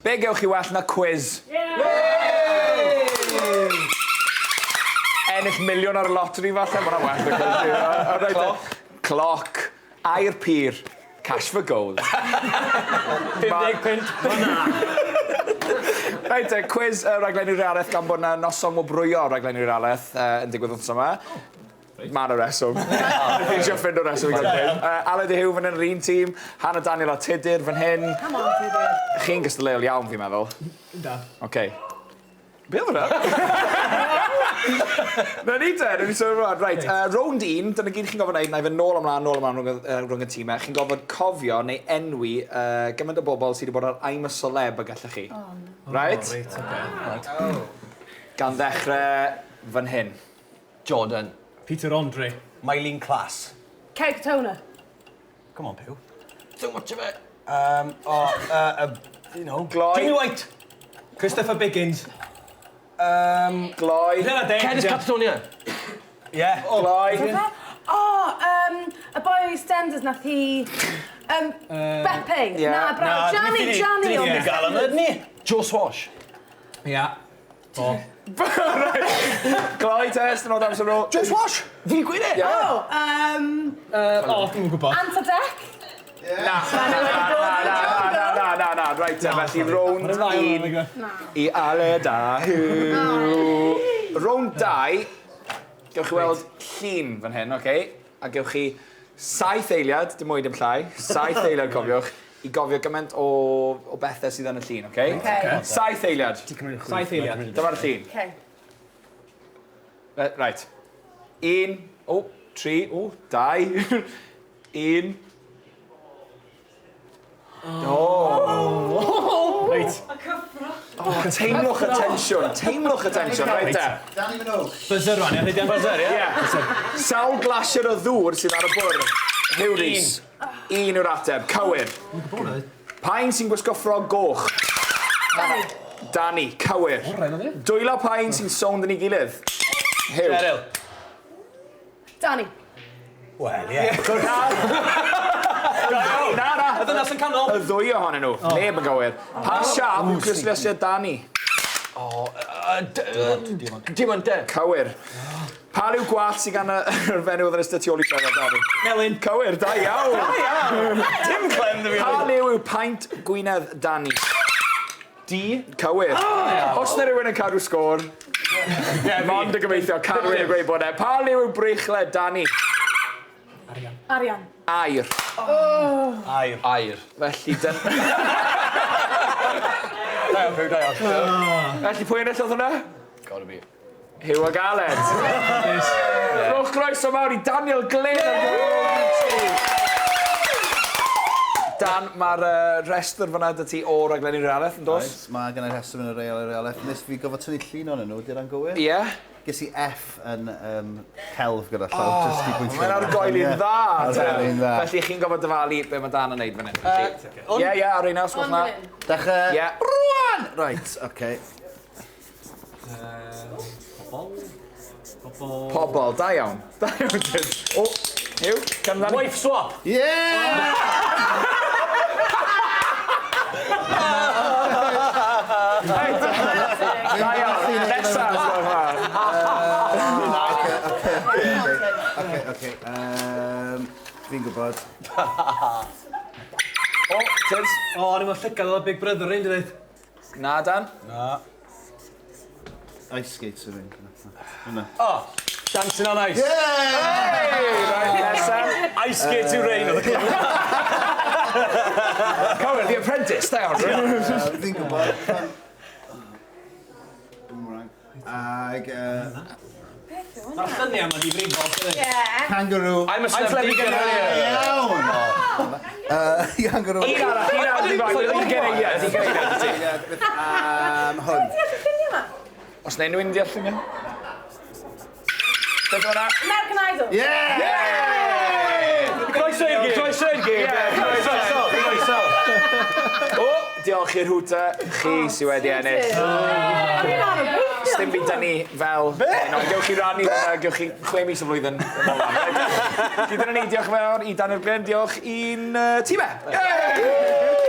Be gewch chi well na cwis? Ennill miliwn ar y loteri falle, ma' hwnna'n well na cwis. Reit te. Cloc. Cloc. Aur pur. Cash for gold. 50 punt fyna. Reit te, cwis y raglenni realaeth gan bod 'na noson wobrwyo raglenni realaeth yn digwydd wythnos yma. Ma' 'na reswm. Fi trio ffindo reswm i ga'l dim. Aled a Huw fan 'yn yr un tîm, Hannah Daniel a Tudur fan hyn. Come on Tudur. Chi'n gystadleuol iawn fi'n meddwl. Yndan. Oce. Be' o'dd wnna? 'Na ni te, newn ni symud ymlan. Reit, rownd un, dyna gyd chi'n gorfod neud, 'nai fynd nôl a mlan, nôl a mlan rhwng y yy rhwng y time. Chi'n gorfod cofio neu enwi gymaint o bobol sy 'di bod ar I'm a Celeb a gallech chi. O na. Reit? O reit oce. Reit. Gan ddechre fan hyn. Jordan. Peter Andre. Myleene Klass. Kerry Katona. Come on, Puw. Too much of it. O, you know. Gloi. Jamie White. Christopher Biggins. Gloi. Cerys Catatonia. Ie. Gloi. O, y boi o EastEnders nath hi... Beppe. Ie. Na, brawd. Gianni, Gianni o EastEnders. Joe Swash. Ia. O. Gloi te, sdim lot o amser ar ôl. Joe Swash! Fi 'di gweud e! Ie. O, O, dwi'm yn gwybod. Ant a Dec? Na. Na, na, na, na, na, na, na. Reit te, felly rownd un i Aled a Huw. Rownd dau, gewch chi weld llun fan hyn, oce? A gewch chi saith eiliad, dim mwy dim llai, saith eiliad cofiwch, i gofio gymaint o o bethe sydd yn y llun, oce? Oce. Saith eiliad. Saith eiliad. Dyma'r llun. Oce. Reit. Un, o, tri, o, dau, un. O! Reit. O, teimlwch y tensiwn, teimlwch y tensiwn, reit te. Danny Minogue. Buzzer rwan, ie, Rhydian? Buzzer, ie? Ie. Sawl glasied o ddŵr sydd ar y bwrdd? Huw Rees. Un yw'r ateb, cywir. Pa un sy'n gwisgo ffrog goch? Dani. Dani, cywir. Dwylo pa un sy'n sownd yn ei gilydd? Huw. Cheryl. Dani. Wel, ie. Na, na. Y ddynas yn canol. Y ddwy ohonyn nhw. Neb yn gywir. Pa siâp yw clustlusiau Dani? O, Diamante. Cywir. Pa liw gwallt sydd gan yr fenyw oedd yn eistedd tu ôl i Trevor, Dani? Melyn. Cywir, da iawn. Da iawn. Dim clem 'da fi. Pa liw yw paent gwynedd Dani? Du. Cywir. Os 'na rywun yn cadw sgôr, mond yn gobeithio Carwyn yn gweud bod e. Pa liw yw breichled Dani? Arian. Arian. Aur. Aur. Aur. Felly dyn... Da iawn, Puw, da iawn. Felly pwy enillodd hwnna? Gotta be. Huw ag Aled. Rhowch groeso mawr i Daniel Glyn ar gyfer rownd tri. Dan, mae'r uh, rhestr fyna 'da ti o raglenni realaeth, yn dos? Oes, mae gen i rhestr yn y real realaeth. Nes fi gofod tynnu llun ohonyn nhw, 'di hynna'n gywir? Ie. Yeah. Ges i F yn um, celf gyda llaw, oh, jyst i bwyntio. Mae'n argoeli'n dda, te. Argoeli'n dda. Felly chi'n gofod dyfalu be mae Dan yn neud fan hyn. Ie, ie, ar un os gwelwch na. Dechrau. Ie. Rwan! Right, oce. Okay. Pobol. Pobol. Pobol, da iawn. Da iawn, Jim. O, Huw, cer amdani. Wife swap! Yeah! Reit. Da iawn. Nesa, os gwelwch yn dda. Oce, oce, Fi'n gwybod. O, Tibbs. O, o'n i'm yn llygad oedd Big Brother un, dweud. Na, Dan? Na. Ice skates yw'n un. O! Dancing on ice. Yeah! Hey! Right, nesa. Ice skate to rain oedd y clywed. Cywir, The Apprentice, da iawn. Fi'n gwybod. Boomerang. Ag... Mae'r lluniau yma di brifo. Ie. Kangaroo. I'm a celebrity Iawn! Kangaroo. Un arall, un arall, un arall. Un eiliad, un eiliad i ti. Hwn. Ti'n deall y lluniau yma? Os na unrhyw un yn deall lluniau? Beth yw hwnna? American Idol. Yeah! Yeah! Croeso i'r gêm. Croeso i'r gêm. Croeso. Croeso. O, diolch i'r hwta, chi sydd wedi ennill. O'n i'n anobeithio. Sdim byd 'da ni fel... Be? Ond gewch chi rannu hwnna, gewch chi chwe mis o flwyddyn yn ôl. Felly dyna ni, diolch yn fawr i Daniel Glyn, diolch i'n tîmau. Yay!